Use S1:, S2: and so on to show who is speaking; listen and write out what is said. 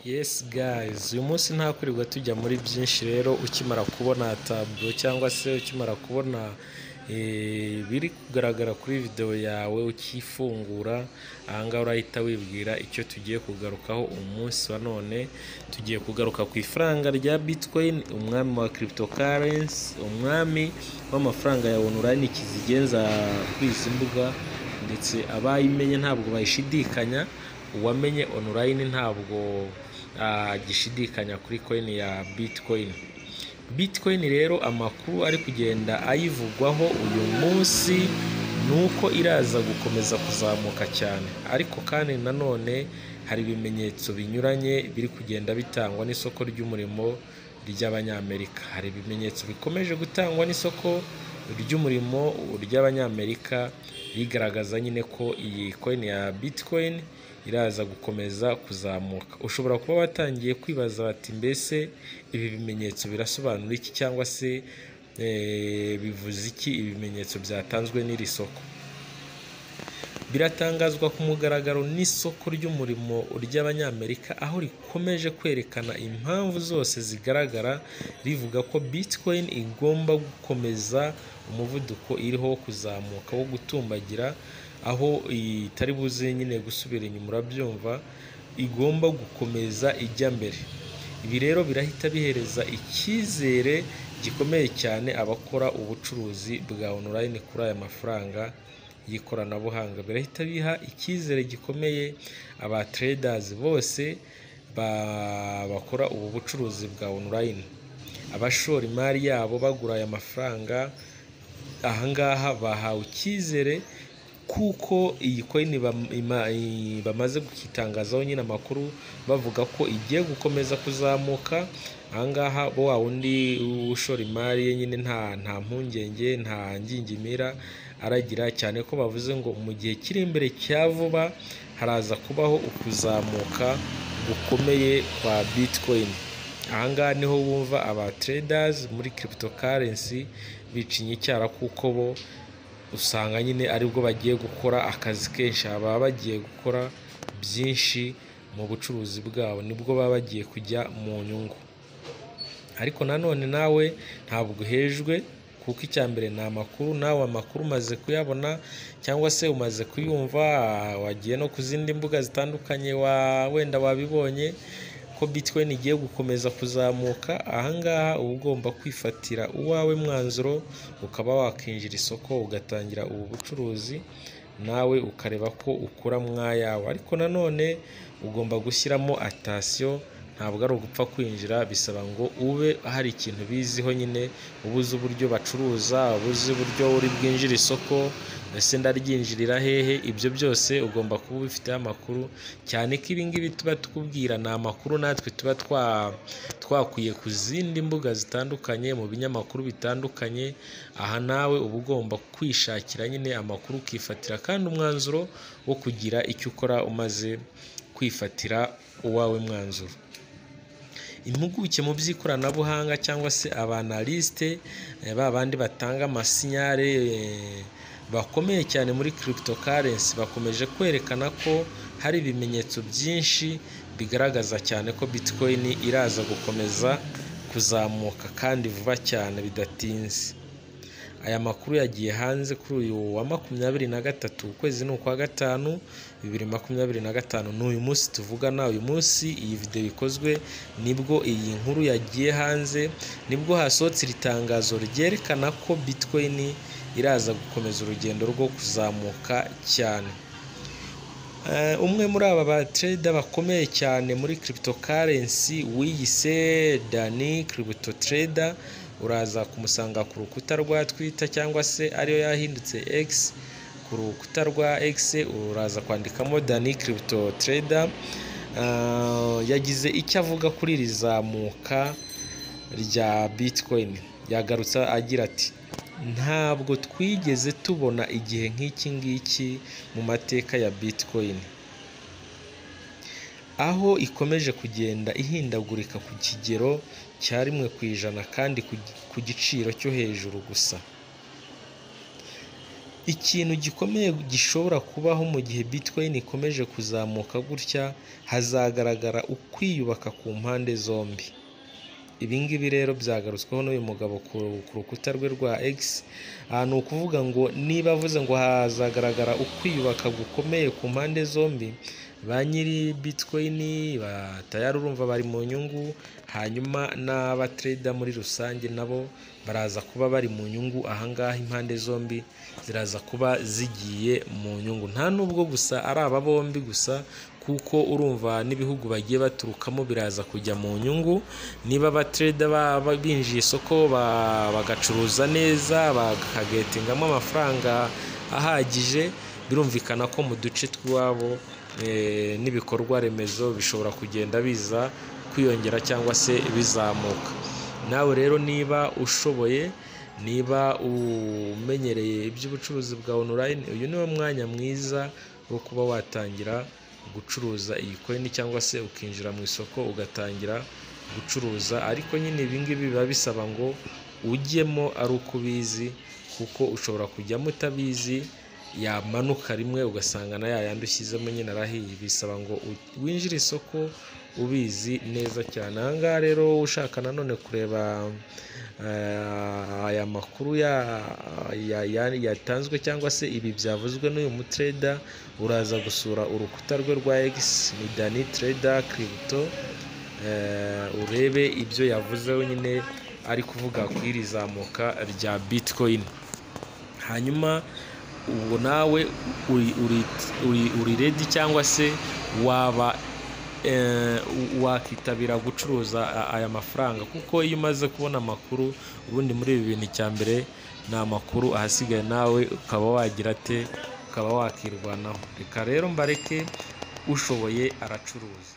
S1: Yes guys, uyu munsi nta kwirirwa tujya muri byinshi. Rero ukimara kubona tableau cyangwa se ukimara kubona biri kugaragara kuri video yawe ukifungura ahangaha, urahita wibwira icyo tugiye kugarukaho umunsi wa none. Tugiye kugaruka ku ifaranga rya Bitcoin, umwami wa cryptocurrency, umwami w'amafaranga ya online kizigenza kuri izi mbuga. Ndetse abayimenye ntabwo bayishidikanya, uwamenye online ntabwo agishidikanya kuri coin ya Bitcoin. Bitcoin rero, amakuru ari kugenda ayivugwaho uyu munsi ni uko iraza gukomeza kuzamuka cyane, ariko kandi nanone hari ibimenyetso binyuranye biri kugenda bitangwa n'isoko ry'umurimo ry'Abanyamerika. Hari ibimenyetso bikomeje gutangwa n'isoko ry'umurimo ry'Abanyamerika rigaragaza nyine ko iyi coin ya Bitcoin iraza gukomeza kuzamuka. Ushobora kuba watangiye kwibaza bati: "Mbese ibi bimenyetso birasobanura iki, cyangwa se bivuze iki, ibimenyetso byatanzwe n'iri soko?" Biratangazwa ku mugaragaro n'isoko ry'umurimo ry'Abanyamerika, aho rikomeje kwerekana impamvu zose zigaragara, rivuga ko Bitcoin igomba gukomeza umuvuduko iriho wo kuzamuka, wo gutumbagira, aho itari buze nyine gusubira inyuma. Urabyumva, igomba gukomeza ijya mbere. Ibi rero birahita bihereza icyizere gikomeye cyane abakora ubucuruzi bwa online kuri aya mafaranga y'ikoranabuhanga. Birahita biha icyizere gikomeye aba traders bose bakora ubu bucuruzi bwa online, abashora imari yabo bagura aya mafaranga. Ahangaha bahawe icyizere kuko iyi coin bamaze kuyitangazaho nyine amakuru bavuga ko igiye gukomeza kuzamuka. Ahangaha bo wa wundi ushora imari ye nyine nta mpungenge, nta ngingimira aragira, cyane ko bavuze ngo mu gihe kiri imbere cya vuba haraza kubaho ukuzamuka gukomeye kwa Bitcoin. Ahangaha niho wumva aba traders muri cryptocurrency bicinya icyara, kuko bo usanga nyine aribwo bagiye gukora akazi kenshi, baba bagiye gukora byinshi mu bucuruzi bwabo, nibwo baba bagiye kujya mu nyungu. Ariko nanone nawe ntabwo uhejwe, kuko icya mbere ni amakuru. Nawe amakuru umaze kuyabona cyangwa se umaze kuyumva, wagiye no ku zindi mbuga zitandukanye, wenda wabibonye ko Bitcoin igiye gukomeza kuzamuka. Ahangaha uba ugomba kwifatira uwawe mwanzuro, ukaba wakinjira isoko, ugatangira ubu bucuruzi, nawe ukareba ko ukura mwayawe. Ariko nanone ugomba gushyiramo attention, ntabwo ari ugupfa kwinjira, bisaba ngo ube hari ikintu biziho nyine, uba uzi uburyo bacuruza, uba uzi uburyo uri bwinjire isoko, ese ndaryinjirira hehe? Ibyo byose ugomba kuba ubifiteho amakuru, cyane ko ibi ngibi tuba tukubwira ni amakuru natwe tuba twakwiye ku zindi mbuga zitandukanye, mu binyamakuru bitandukanye. Aha nawe uba ugomba kwishakira nyine amakuru, ukifatira kandi umwanzuro wo kugira icyo ukora umaze kwifatira uwawe mwanzuro. Impuguke mu by'ikoranabuhanga cyangwa se aba analyste, ba bandi batanga ama signal bakomeye cyane muri cryptocurrency, bakomeje kwerekana ko hari ibimenyetso byinshi bigaragaza cyane ko Bitcoin iraza gukomeza kuzamuka kandi vuba cyane bidatinze. Aya makuru yagiye hanze kuri uyu wa 23, ukwezi ni ukwa gatanu, 2025. Ni uyu munsi tuvugana, uyu munsi iyi video ikozwe, nibwo iyi nkuru yagiye hanze, nibwo hasohotse iri tangazo ryerekana ko Bitcoin iraza gukomeza urugendo rwo kuzamuka cyane. Umwe muri aba ba trader bakomeye cyane muri cryptocurrency wiyise Dani Crypto Trader, uraza kumusanga ku rukuta rwa Twitter cyangwa se ariyo yahindutse X. Ku rukuta rwa X uraza kwandikamo Dani Crypto Trader. Yagize icyo avuga kuri iri zamuka rya Bitcoin. Yagarutse agira ati: "Ntabwo twigeze tubona igihe nk'iki ngiki mu mateka ya Bitcoin, aho ikomeje kugenda ihindagurika ku kigero cya 1% kandi ku giciro cyo hejuru gusa." Ikintu gikomeye gishobora kubaho mu gihe Bitcoin ikomeje kuzamuka gutya, hazagaragara ukwiyubaka ku mpande zombi. Ibi ngibi rero byagarutsweho n'uyu mugabo ku rukuta rwe rwa X. Ni ukuvuga ngo niba avuze ngo hazagaragara ukwiyubaka gukomeye ku mpande zombi, ba nyiri Bitcoin tayari urumva bari mu nyungu, hanyuma n'abatrader muri rusange nabo baraza kuba bari mu nyungu. Ahangaha impande zombi ziraza kuba zigiye mu nyungu, nta nubwo gusa ari aba bombi gusa, kuko urumva n'ibihugu bagiye baturukamo biraza kujya mu nyungu. Niba abatrader binjiye isoko bagacuruza neza, bakagetingamo amafaranga ahagije, birumvikana ko mu duce tw'iwabo n'ibikorwa remezo bishobora kugenda biza kwiyongera cyangwa se bizamuka. Nawe rero niba ushoboye, niba umenyereye iby'ubucuruzi bwa online, uyu niwo mwanya mwiza wo kuba watangira gucuruza iyi coin cyangwa se ukinjira mu isoko ugatangira gucuruza. Ariko nyine ibi ngibi biba bisaba ngo ujyemo ari uko ubizi, kuko ushobora kujyamo utabizi, yamanuka rimwe ugasanga na ya yandi ushyizemo nyine arahiye. Bisaba ngo winjire isoko ubizi neza cyane. Aha ngaha rero ushaka nanone kureba aya makuru yatanzwe cyangwa se ibi byavuzwe n'uyu mutrader, uraza gusura urukuta rwe rwa X, ni Dani Trader Crypto, urebe ibyo yavuzeho nyine ari kuvuga ku iri zamuka rya Bitcoin. Hanyuma ubwo nawe uri ready cyangwa se waba wakitabira gucuruza aya mafaranga, kuko iyo umaze kubona amakuru, ubundi muri ibi bintu icya mbere ni amakuru, ahasigaye nawe ukaba wagira ate, ukaba wakirwanaho. Reka rero mbareke, ushoboye aracuruza.